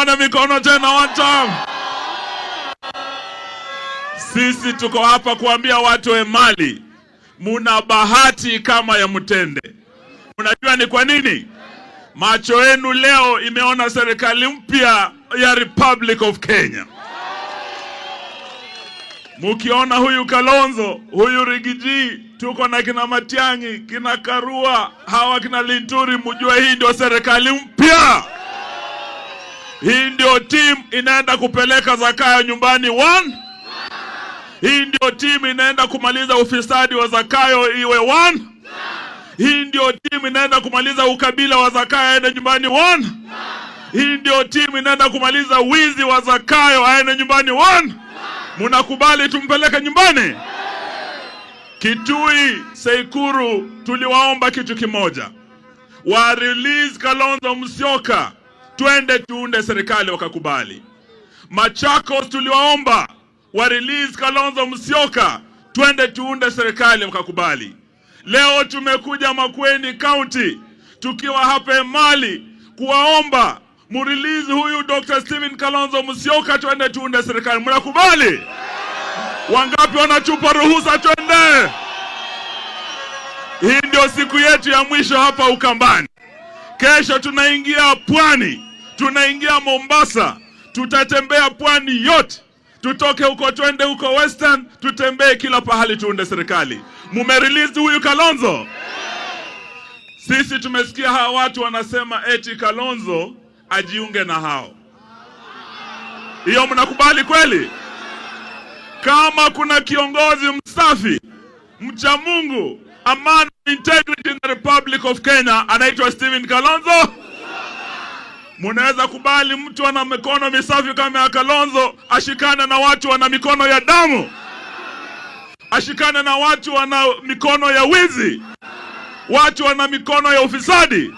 Nione mikono tena one time. Sisi tuko hapa kuambia watu wa Emali, muna bahati kama ya mtende. Unajua ni kwa nini? Macho yenu leo imeona serikali mpya ya Republic of Kenya. Mukiona huyu Kalonzo, huyu Riggy G, tuko na kina Matiang'i, kina Karua, hawa kina Linturi, mjue hii ndio serikali mpya. Hii ndio team inaenda kupeleka Zakayo nyumbani one. Hii ndio team inaenda kumaliza ufisadi wa Zakayo iwe one. Hii ndio team inaenda kumaliza ukabila wa Zakayo aende nyumbani one. Hii ndio team inaenda kumaliza wizi wa Zakayo aende nyumbani one. Munakubali tumpeleke nyumbani? Kitui, Tseikuru, tuliwaomba kitu kimoja, wa release Kalonzo Musyoka, twende tuunde serikali, wakakubali. Machakos tuliwaomba wa release Kalonzo Musyoka, twende tuunde serikali, wakakubali. Leo tumekuja Makueni County tukiwa hapa Emali kuwaomba murelease huyu Dr. Stephen Kalonzo Musyoka, twende tuunde serikali. Mnakubali? Wangapi wanatupa ruhusa twende? Hii ndio siku yetu ya mwisho hapa Ukambani. Kesho tunaingia pwani, tunaingia Mombasa, tutatembea pwani yote, tutoke huko twende huko Western, tutembee kila pahali tuunde serikali. Mumerelease huyu Kalonzo? Sisi tumesikia hawa watu wanasema eti Kalonzo ajiunge na hao. Hiyo mnakubali kweli? Kama kuna kiongozi msafi, mcha Mungu, a man of integrity in the Republic of Kenya, anaitwa Stephen Kalonzo. Munaweza kubali mtu ana mikono misafi kama ya Kalonzo ashikane na watu wana mikono ya damu, ashikane na watu wana mikono ya wizi, watu wana mikono ya ufisadi?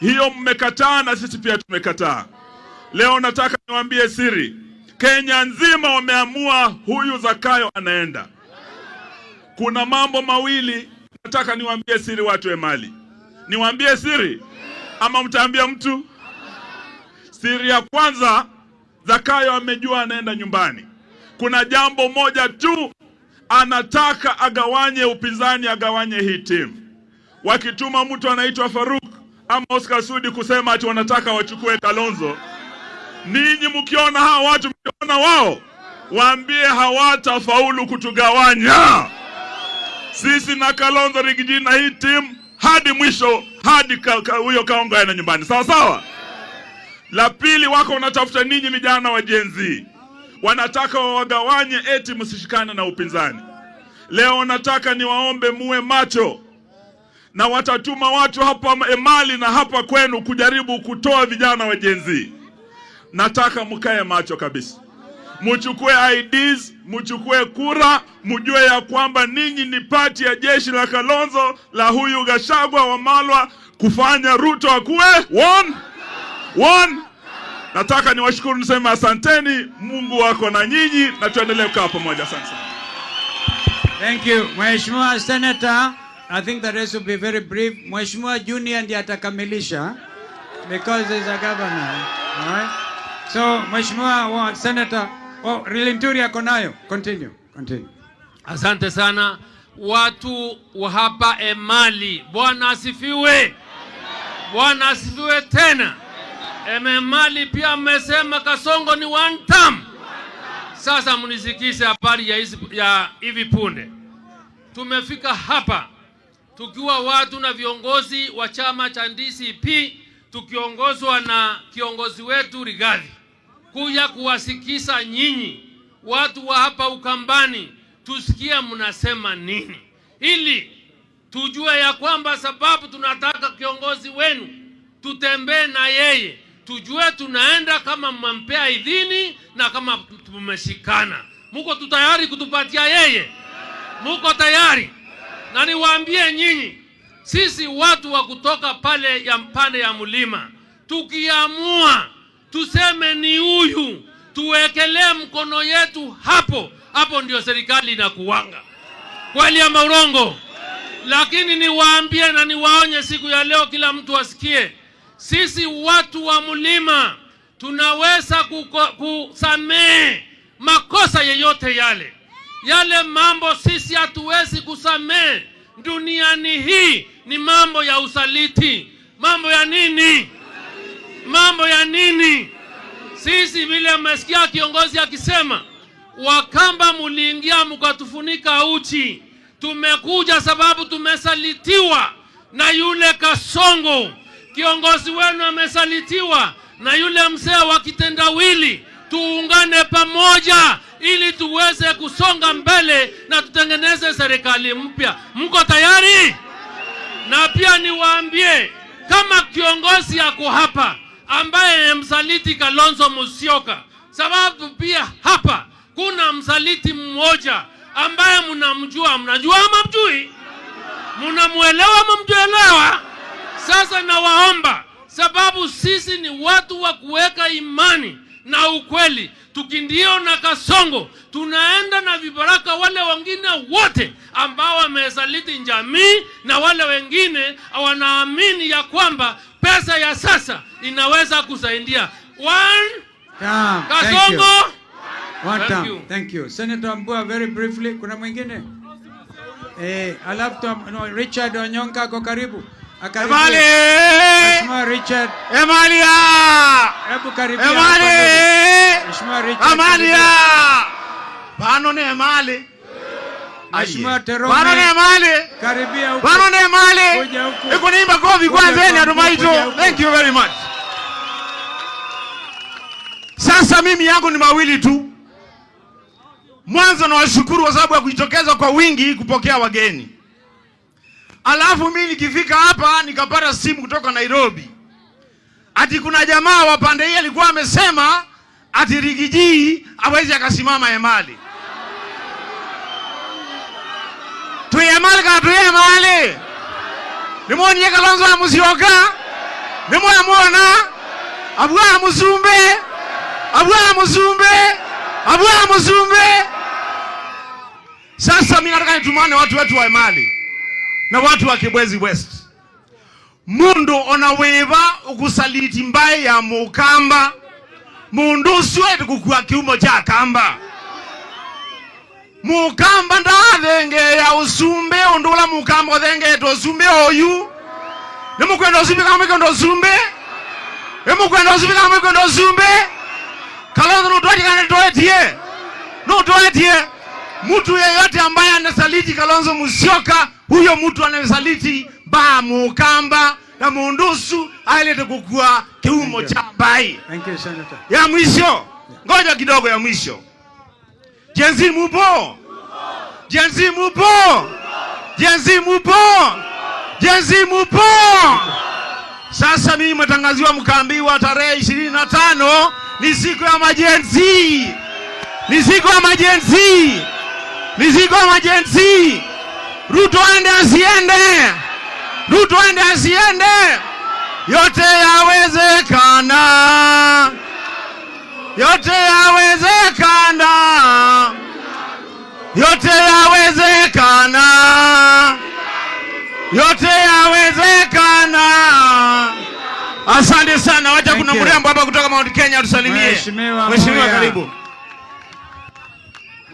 Hiyo mmekataa, na sisi pia tumekataa. Leo nataka niwaambie siri, Kenya nzima wameamua huyu Zakayo anaenda. Kuna mambo mawili nataka niwaambie siri, watu wa Emali. Niwaambie siri ama mtaambia mtu? Siri ya kwanza, Zakayo amejua anaenda nyumbani. Kuna jambo moja tu anataka agawanye upinzani, agawanye hii timu. Wakituma mtu anaitwa Faruk ama Oscar Sudi kusema ati wanataka wachukue Kalonzo, ninyi mkiona hawa watu, mkiona wao, waambie hawatafaulu kutugawanya sisi na Kalonzo, Riggy G na hii timu hadi mwisho, hadi huyo Kaongo aende nyumbani, sawa sawa. La pili, wako wanatafuta ninyi vijana wa Gen Z, wanataka wawagawanye eti msishikane na upinzani. Leo nataka niwaombe muwe macho, na watatuma watu hapa Emali na hapa kwenu kujaribu kutoa vijana wa Gen Z. Nataka mkae macho kabisa, muchukue IDs, muchukue kura, mujue ya kwamba ninyi ni part ya jeshi la Kalonzo la huyu Gachagua Wamalwa kufanya Ruto akuwe one one. Nataka niwashukuru niseme asanteni, Mungu wako na nyinyi na tuendelee kukaa pamoja. Asante sana. Thank you. Mheshimiwa Senator, I think the rest will be very brief. Mheshimiwa Junior ndiye atakamilisha because he's a governor. All right? So, Mheshimiwa Senator, oh, Linturi ako nayo. Continue. Continue. Asante sana watu wa hapa Emali, Bwana asifiwe. Bwana asifiwe tena. Emali pia mmesema Kasongo ni one term. Sasa mnisikize habari ya hivi punde. Tumefika hapa tukiwa watu na viongozi wa chama cha DCP tukiongozwa na kiongozi wetu Rigathi kuja kuwasikiza nyinyi watu wa hapa Ukambani, tusikie mnasema nini, ili tujue ya kwamba sababu tunataka kiongozi wenu tutembee na yeye, tujue tunaenda kama mnampea idhini na kama tumeshikana. Muko tu tayari kutupatia yeye? Muko tayari? Na niwaambie nyinyi, sisi watu wa kutoka pale ya pande ya mlima, tukiamua tuseme ni huyu, tuwekelee mkono yetu hapo hapo, ndio serikali inakuwanga. Kweli ama urongo? Lakini niwaambie na niwaonye siku ya leo, kila mtu asikie, sisi watu wa mlima Tunaweza kusamehe makosa yeyote yale. Yale mambo sisi hatuwezi kusamehe duniani hii ni mambo ya usaliti. Mambo ya nini? Mambo ya nini? Sisi vile mmesikia kiongozi akisema, Wakamba muliingia mkatufunika uchi. Tumekuja sababu tumesalitiwa na yule Kasongo. Kiongozi wenu amesalitiwa na yule mzee wa kitendawili. Tuungane pamoja ili tuweze kusonga mbele na tutengeneze serikali mpya. Mko tayari? Na pia niwaambie, kama kiongozi ako hapa ambaye ni msaliti Kalonzo Musyoka, sababu pia hapa kuna msaliti mmoja ambaye mnamjua. Mnajua ama mjui? Mnamuelewa ama mjuelewa? Sasa nawaomba, sababu sisi ni watu wa kuweka imani na ukweli. Tukindio na Kasongo tunaenda na vibaraka wale wengine wote ambao wamesaliti jamii na wale wengine wanaamini ya kwamba pesa ya sasa inaweza kusaidia. One Term. Thank you. Kasongo. One Thank term. you. Thank you. Senator Wambua, very briefly. Kuna mwingine? Alafu no, Richard Onyonka ako karibu. Akaribia. Emali! Mheshimiwa Richard, Emalia! hebu karibia hapa Emali! ndugu. Mheshimiwa Richard. Amalia! Karibia. Pano ne emali. Mheshimiwa Terome. Pano ne emali. Karibia huku. Pano ne emali. Kuja huku. Iko niimba kofi Kuja kwanza ni huku, adumaito. kuja huku. Thank you very much. Sasa mimi yangu ni mawili tu. Mwanzo nawashukuru kwa sababu ya kujitokeza kwa wingi kupokea wageni. Alafu mimi nikifika hapa nikapata simu kutoka Nairobi, ati kuna jamaa wa pande hii alikuwa amesema ati Riggy G hawezi akasimama Emali. Tui Emali kana tui Emali. Nimuonie Kalonzo wa Musyoka. Nimuona Abwa Musumbe. Abwa Musumbe. Abwa Musumbe. Sasa mimi nataka nitumane watu wetu wa Emali na watu wa Kibwezi West. Mundu ona wiva ukusaliti mbae ya mukamba, mundu ucio kukua kiumo cha kamba. Mukamba ndathengeea usumbe undu ula mukamba uthengeete usumbe oyu. Nimukwenda usumbe kama mwikwenda usumbe? Nimukwenda usumbe kama mwikwenda usumbe? Kalonzo nutwetie kana nitwetie? Nutwetie? Mtu yeyote ambaye anasaliti Kalonzo Musyoka, huyo mtu anasaliti ba mukamba na mundusu ailete kukua kiumo Thank you. cha mbai. Thank you, Senator. Ya mwisho, ngoja kidogo ya mwisho. Gen Z mupo? Gen Z mupo? Gen Z mupo? Gen Z mupo? Sasa mimi mmetangaziwa mkaambiwa tarehe 25 ni siku ya ma-Gen Z. Ni siku ya ma-Gen Z. Ni siku ya ma-Gen Z. Ruto aende asiende? Ruto aende asiende? Yote yawezekana. Yote yawezekana. Yote yawezekana. Yote yawezekana. Asante sana. Wacha Thank kuna you. mrembo hapa kutoka Mount Kenya tusalimie. Mheshimiwa Mheshimiwa, Muya. karibu.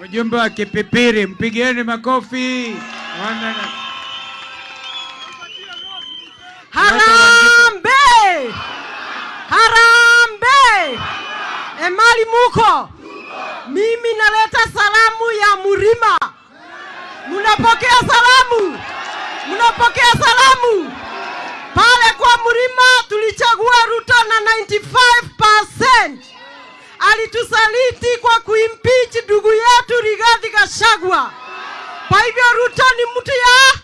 Mjumbe wa Kipipiri, mpigieni makofi. One minute. Harambee! Harambee! Emali muko? Mimi naleta salamu ya Murima. Munapokea salamu? Munapokea salamu? Pale kwa Murima tulichagua Ruto na 95%. Alitusaliti kwa kuimpeach ndugu yetu Rigathi Gachagua. Kwa hivyo Ruto ni mtu ya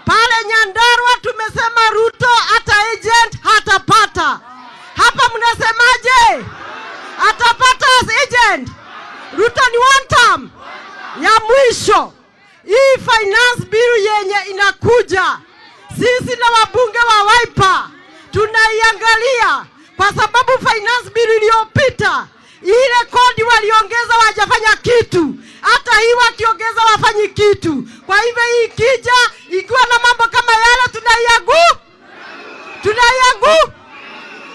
pale Nyandarua tumesema Ruto hata agent hatapata. Hapa mnasemaje? Atapata agent? Ruto ni one term ya mwisho. Hii finance bill yenye inakuja, sisi na wabunge wa Wiper tunaiangalia, kwa sababu finance bill iliyopita ile kodi waliongeza wajafanya kitu, hata hii wakiongeza wafanyi kitu. Kwa hivyo hii ikija ikiwa na mambo kama yale, tunaiagu tunaiagu.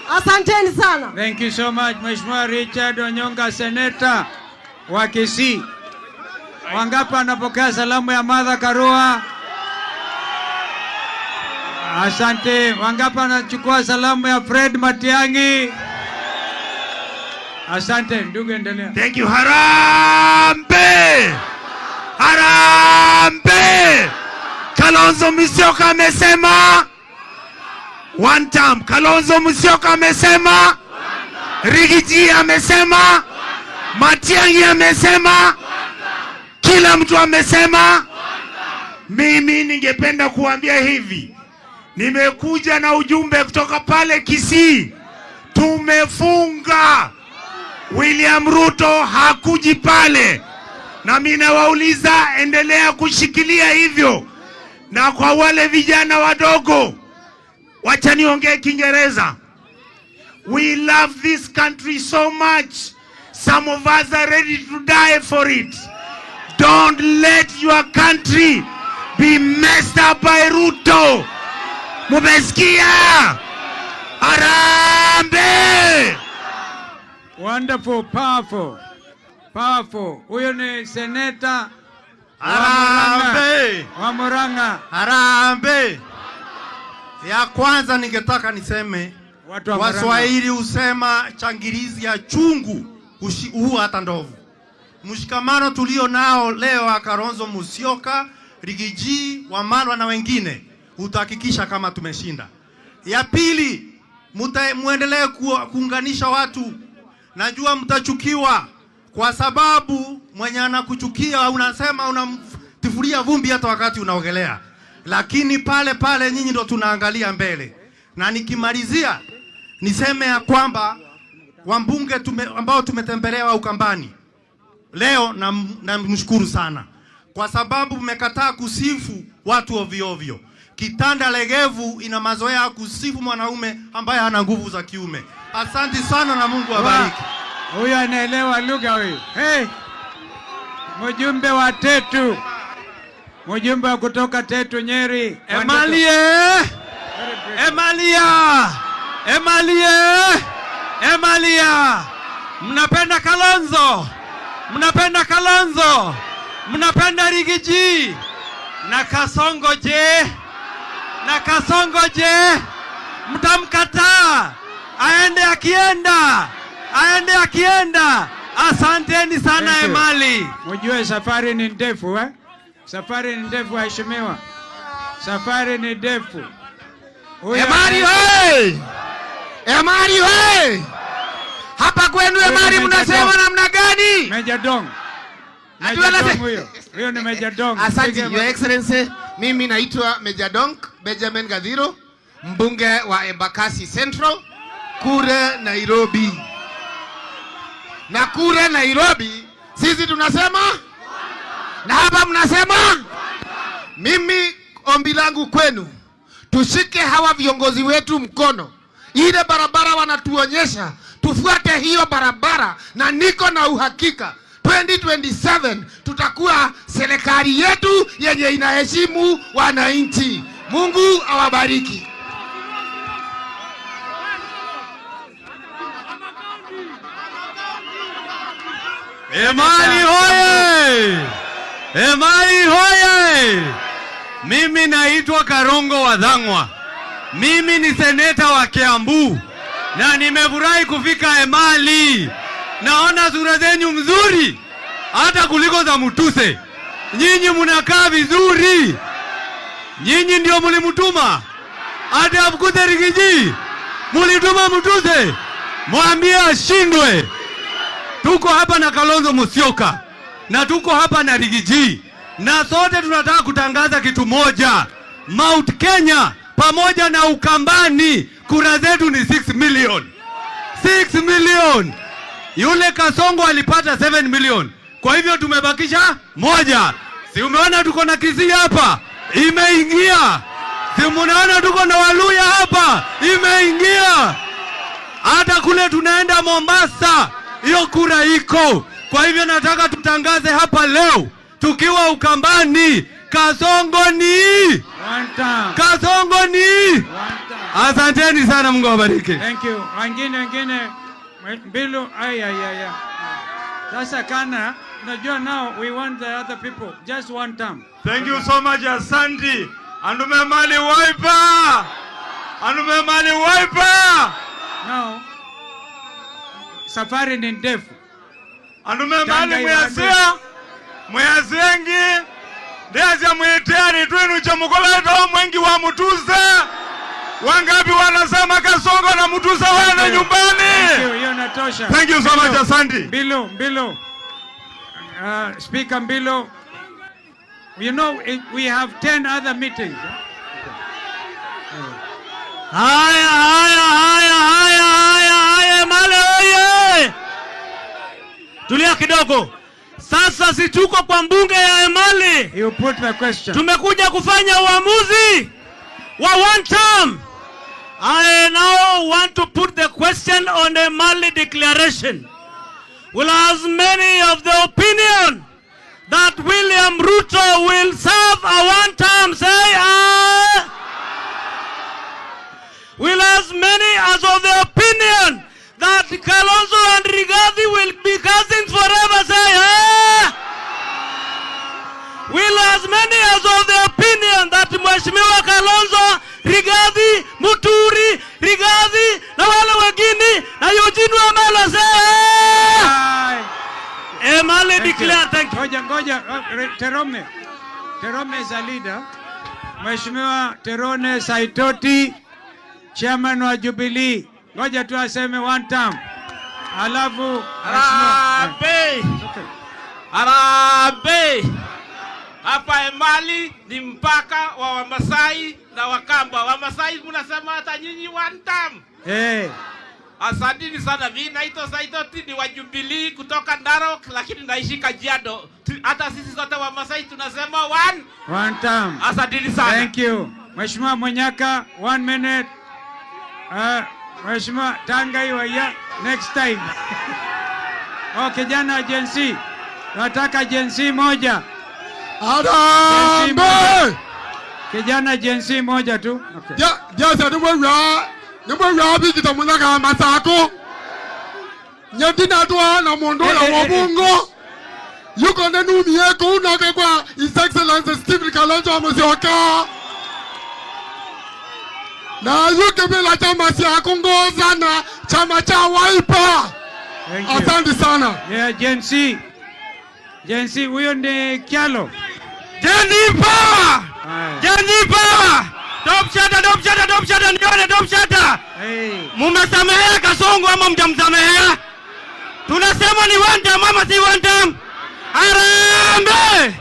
Asante. Asanteni sana. Thank you so much, Mheshimiwa Richard Onyonka, Senator wa Kisii. Wangapi wanapokea salamu ya Martha Karua? Asante. Wangapi wanachukua salamu ya Fred Matiang'i? Asante ndugu, endelea. Thank you. Harambee! Harambee! Kalonzo Musyoka amesema one term. Kalonzo Musyoka amesema, Riggy G amesema, Matiang'i amesema, kila mtu amesema. Mimi ningependa kuambia hivi, nimekuja na ujumbe kutoka pale Kisii. Tumefunga. William Ruto hakuji pale, na mimi nawauliza, endelea kushikilia hivyo. Na kwa wale vijana wadogo, wacha niongee Kiingereza. We love this country so much. Some of us are ready to die for it. Don't let your country be messed up by Ruto. Mumesikia? Harambee! Wonderful, powerful, powerful. Huyo ni seneta wa Harambee! Murang'a. Wa Murang'a. Harambee! Ya kwanza ningetaka niseme, Watu wa Murang'a. Waswahili husema changirizi ya chungu huua hata ndovu. Mshikamano tulio nao leo wa Kalonzo Musyoka, Riggy G, Wamalwa na wengine utahakikisha kama tumeshinda. Ya pili, muendelee kuunganisha watu. Najua mtachukiwa kwa sababu mwenye anakuchukia unasema unamtifulia vumbi hata wakati unaogelea, lakini pale pale nyinyi ndo tunaangalia mbele. Na nikimalizia niseme ya kwamba wambunge ambao tumetembelewa Ukambani leo, namshukuru sana kwa sababu mmekataa kusifu watu ovyo ovyo. Kitanda legevu ina mazoea ya kusifu mwanaume ambaye hana nguvu za kiume. Asante sana na Mungu awabariki. Huyu anaelewa lugha huyu. Hey, mjumbe wa Tetu, mjumbe wa kutoka Tetu Nyeri. Emalie! Emalia! Emalie! Emalia! Mnapenda Kalonzo? Mnapenda Kalonzo? Mnapenda Riggy G? Na Kasongo je? Na Kasongo je? Mtamkataa aende akienda, aende akienda. Asanteni sana. Thank you. Emali. Mjue safari ni ndefu, eh? Safari ni ndefu waheshimiwa, safari ni ndefu. Huyu Emali hey! Emali hey! Hapa kwenu Emali Huyu ni mnasema Major namna gani? Major Dong. Ati Major Dong huyo. Huyo ni Major Dong. Asante, Piga Your Excellency. Mimi naitwa Major Donk Benjamin Gadhiro, mbunge wa Embakasi Central kule Nairobi. Na kule Nairobi sisi tunasema na hapa mnasema. Mimi ombi langu kwenu, tushike hawa viongozi wetu mkono. Ile barabara wanatuonyesha, tufuate hiyo barabara, na niko na uhakika 2027 tutakuwa serikali yetu yenye inaheshimu wananchi. Mungu awabariki. Emali hoye! Emali hoye! Mimi naitwa Karongo wa Dhangwa. Mimi ni seneta wa Kiambu na nimefurahi kufika Emali. Naona sura zenyu mzuri hata kuliko za Mutuse. Nyinyi mnakaa vizuri. Nyinyi ndio mlimtuma hata afukuze Riggy G. Mulituma Mutuse, mwambie ashindwe. Tuko hapa na Kalonzo Musyoka na tuko hapa na Riggy G na sote tunataka kutangaza kitu moja. Mount Kenya pamoja na Ukambani, kura zetu ni 6 million. 6 million. Yule Kasongo alipata 7 million. Kwa hivyo tumebakisha moja. Si umeona tuko na Kisii hapa? Imeingia. Si munaona tuko na Waluya hapa? Imeingia. Hata kule tunaenda Mombasa, hiyo kura iko. Kwa hivyo nataka tutangaze hapa leo tukiwa Ukambani, Kasongo ni One time. Kasongo ni One time. Asanteni sana, Mungu awabariki. Thank you. Wengine, wengine, Mbilu, ay ay ay. Sasa kana, unajua, now we want the other people just one term. Thank you so much, Asante. Andu ma Emali, Wiper. Andu ma Emali, Wiper. Now safari ni ndefu. Andu ma Emali, mwiasia mwiasengi ndiasia mwitiari twinu cha mukoleto mwengi wa Mutusa. Wangapi wanasema Kasongo na Mutusa wana nyumbani? Thank you, hiyo inatosha. Thank you so much, Asante. Mbilu, Mbilu. Speaker Mbilu. We have 10 other meetings. Haya, haya, haya, haya, haya, haya, Emali oye! Tulia kidogo. Sasa si tuko kwa mbunge ya Emali. You put the question. Tumekuja kufanya uamuzi wa one term. I now want to put the question on the Emali declaration. Will as many of the opinion that William Ruto will serve a one term say aye? Will as many as of the opinion that Kalonzo and Rigathi will be cousins forever say aye? Will as many as of the opinion that Mheshimiwa Kalonzo, Rigathi, Muturi, Rigathi na wale wengine na Eugene Wamalwa say aye? Aye. Emali Thank you. declare, thank you. Ngoja, ngoja, Terome. Terome is a leader. Mheshimiwa Terome Saitoti, chairman wa Jubilee. Ngoja tu aseme one term. Alafu Harambee! Okay. Harambee! Hapa Emali ni mpaka wa Wamasai na Wakamba. Wamasai mnasema hata nyinyi one term. Hey. Asanteni sana. Mimi naitwa Saitoti, ni wa Jubilee kutoka Narok, lakini naishi Kajiado. Hata sisi sote Wamasai tunasema one. One term. Asanteni sana. Thank you. Mheshimiwa Munyaka, 1 minute. Mheshimiwa Tanga ya next time. Oh, kijana Gen Z. Nataka Gen Z moja. Harambee! Kijana Gen Z moja tu. Okay. Jasa nimwe bigita munaka masako. Nyandina twa na mundu na wabungo. Yuko nenumie kunoke kwa His Excellency Stephen Kalonzo Musyoka. Na yuke bila chama cha kuongoza na chama cha Wiper. Thank you. Asante sana. Yeah, Gen Z. Gen Z, huyo ni Kyalo. Gen Z power! Haya. Gen Z power! Top shata, top shata, top shata, nione top shata. Hey. Mumesamehea Kasongo ama mjamsamehea? Tunasema ni one term ama si one term? Harambee!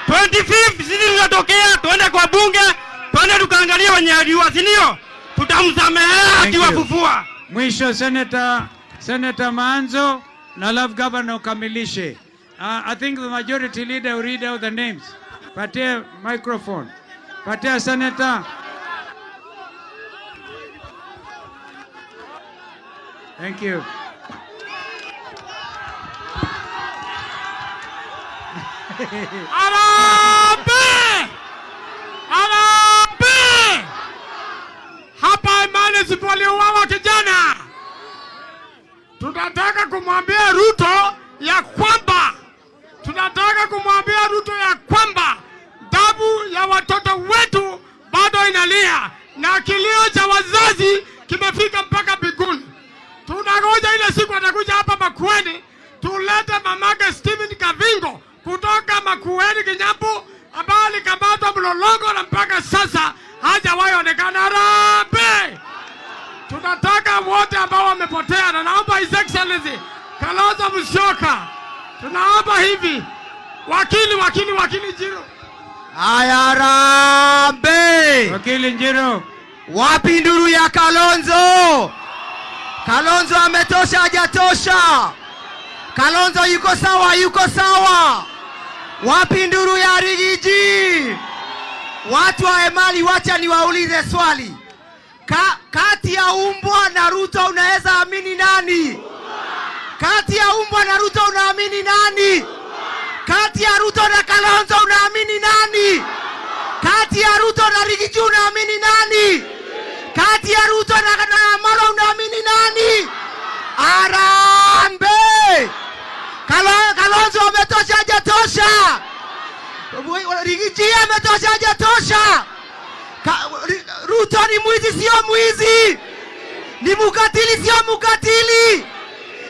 25th sisi tunatokea tuende kwa bunge, tuende tukaangalia wenye aliua, si ndio? Tutamsamehea Thank you. akiwafufua. Mwisho Senator Maanzo na alafu governor ukamilishe. I think the majority leader will read out the names. Patia microphone. Patia senator. Thank you. Harambee! Harambee! Hapa Emali sipoliuawa kijana, tunataka kumwambia Ruto ya kwamba, tunataka kumwambia Ruto ya kwamba damu ya watoto wetu bado inalia na kilio cha wazazi kimefika mpaka mbinguni. Tunangoja ile siku atakuja hapa Makueni, tulete mamake Stephen Kavingo kutoka Makueni Kinyambu, ambaye alikamatwa Mlolongo na mpaka sasa hajawahi onekana. Harambee! Tunataka wote ambao wamepotea, na naomba His Excellency Kalonzo Musyoka, tunaomba hivi, wakili, wakili, wakili Njiru. Haya, harambee! Wakili Njiru. Wapi nduru ya Kalonzo? Kalonzo ametosha, hajatosha? Kalonzo yuko sawa, yuko sawa? Wapi nduru ya Riggy G? Watu wa Emali, wacha niwaulize swali. Kati ya umbwa na Ruto unaweza amini nani? Kati ya umbwa na Ruto unaamini nani? Kati ya Ruto na Kalonzo unaamini nani? Kati ya Ruto na Riggy G unaamini nani? Kati ya Ruto na Wamalwa unaamini nani? Harambee! Kalonzo ametosha hajatosha? Riggy G ametosha hajatosha? Ruto ni mwizi sio mwizi? Ni mukatili sio mukatili?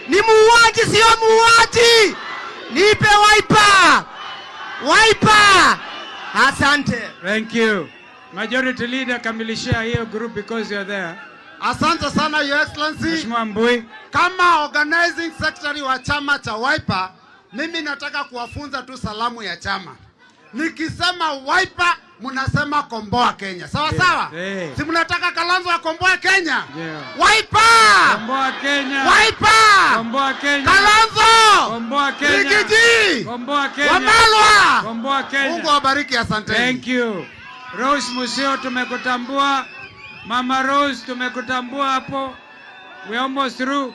Ni muuaji sio muuaji? Nipe Wiper! Wiper! Asante. Thank you. Majority Leader, kamilishia hiyo group because you're there. Asante sana, Your Excellency. Mheshimiwa Mbui. Kama organizing secretary wa chama cha Wiper, mimi nataka kuwafunza tu salamu ya chama. Nikisema Wiper, mnasema komboa Kenya. Sawa sawa? Yeah. Si mnataka Kalonzo akomboe Kenya? Yeah. Wiper! Komboa Kenya. Wiper! Komboa Kenya. Kalonzo! Komboa Kenya. Riggy G! Komboa Kenya. Wamalwa! Komboa Kenya. Mungu awabariki, asanteni. Thank you. Rose Museo, tumekutambua. Mama Rose, tumekutambua hapo. We almost through.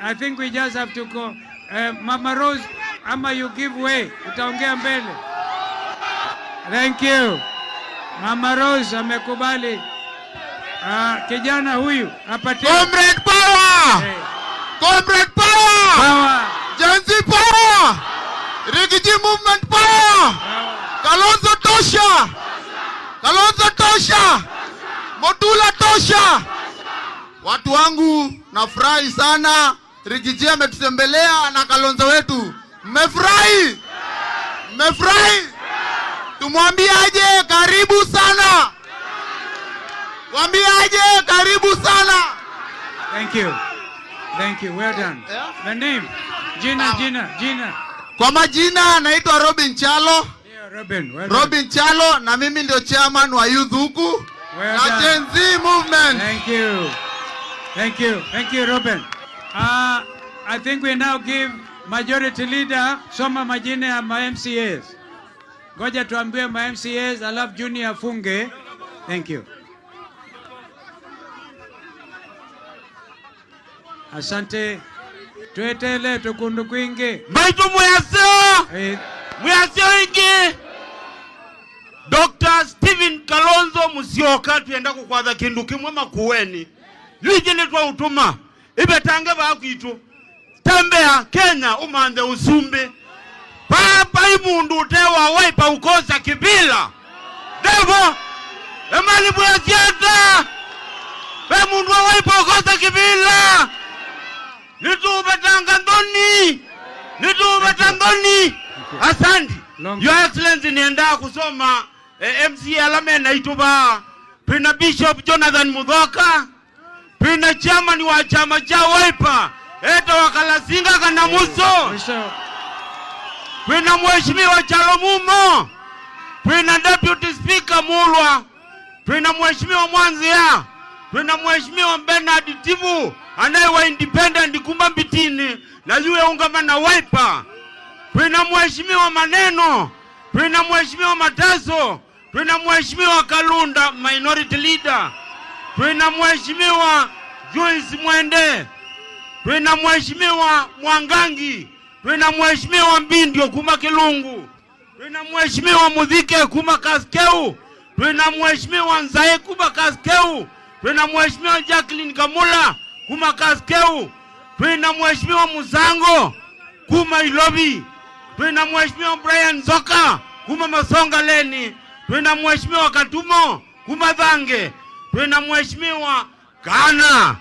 I think we just have to go. Mama Rose, ama you give way. Utaongea mbele. Thank you. Mama Rose amekubali. Kijana huyu apatie. Comrade power! Hey. Comrade power! Power! Gen Z power! Riggy G movement power! Kalonzo tosha! Kalonzo tosha! Mutula tosha! Watu wangu, nafurahi sana. Riggy G ametutembelea na Kalonzo wetu. Mmefurahi? Mmefurahi? Tumwambie aje karibu sana. Mwambie aje karibu sana. Thank you. Thank you. Well done. The name? Jina, jina, jina. Kwa majina naitwa Robin Chalo. Yeah, Robin. Well done. Robin Chalo, na mimi ndio chairman wa youth huku Well na done. Gen Z movement. Thank you. Thank you. Thank you, Robin. I think we now give Majority Leader, soma majina ya ma MCAs. Ngoja tuambiwe ma MCAs alafu Junior afunge. Thank you. Asante. Twetele tukundu kwingi. Mbaitu mweyaseo. Eh. Mweyaseo ingi. Dr. Stephen Kalonzo Musyoka, tuyenda kukwatha kindu kimwe makuweni. Lwije twa utuma. Ibetange bakwitu. Tembea Kenya umande usumbi. Papa imundu utewa Wiper ukosa kibila. Devo. Emali bwesiata. Be mundu wa Wiper ukosa kibila. Nitubetanga ndoni. Nitubetanga ndoni. Asante. Your Excellency, nienda kusoma MC alame naituba. Pina Bishop Jonathan Muthoka. Pina chairman wa chama cha Wiper. Eta wakalasinga kana muso. Pina mheshimiwa Chalomumo. Pina Deputy Speaker Mulwa. Pina mheshimiwa Mwanzia. Pina mheshimiwa Bernard Tivu anaye wa independent kumba mbitini na yule ungama na Wiper. Pina mheshimiwa Maneno. Pina mheshimiwa Mateso. Pina mheshimiwa Kalunda minority leader. Pina mheshimiwa Joyce Mwende. Pina mheshimiwa Mwangangi. Pina mheshimiwa Mbindio kuma Kilungu. Pina mheshimiwa Mudhike kuma Kaskeu. Pina mheshimiwa Nzae kuma Kaskeu. Pina mheshimiwa Jacqueline Kamula kuma Kaskeu. Pina mheshimiwa Musango kuma Ilobi. Pina mheshimiwa Brian Zoka kuma Masonga Leni. Pina mheshimiwa Katumo kuma Dhange. Pina mheshimiwa Kana.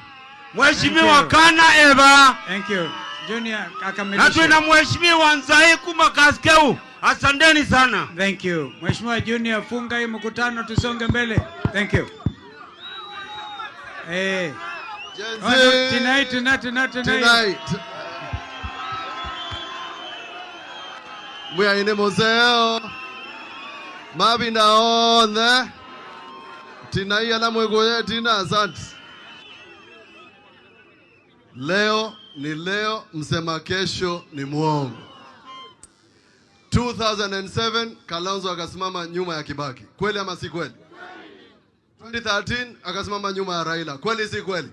Mheshimiwa Kana Eva. Thank you. Junior akamilishe. Na tuna mheshimiwa Nzae kuma Kaskeu. Asanteni sana. Thank you. Mheshimiwa Junior, funga hii mkutano tusonge mbele. Thank you. Gen Oh, no, Z. tonight, tonight, tonight, tonight. Tonight. We are in the museo. Mabinda on. Tina na mwegoye tina, asante. Leo ni leo, msema kesho ni muongo. 2007 Kalonzo akasimama nyuma ya Kibaki. Kweli ama si kweli? 2013 akasimama nyuma ya Raila. Kweli si kweli?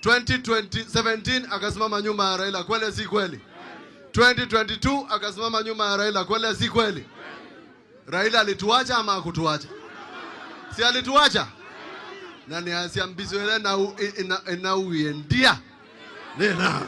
2017 akasimama nyuma ya Raila. Kweli si kweli? 2022 akasimama nyuma ya Raila. Kweli si kweli? Raila alituacha ama hakutuacha? Si alituacha? Na niasia mbiso ile na ina uendia. Nina.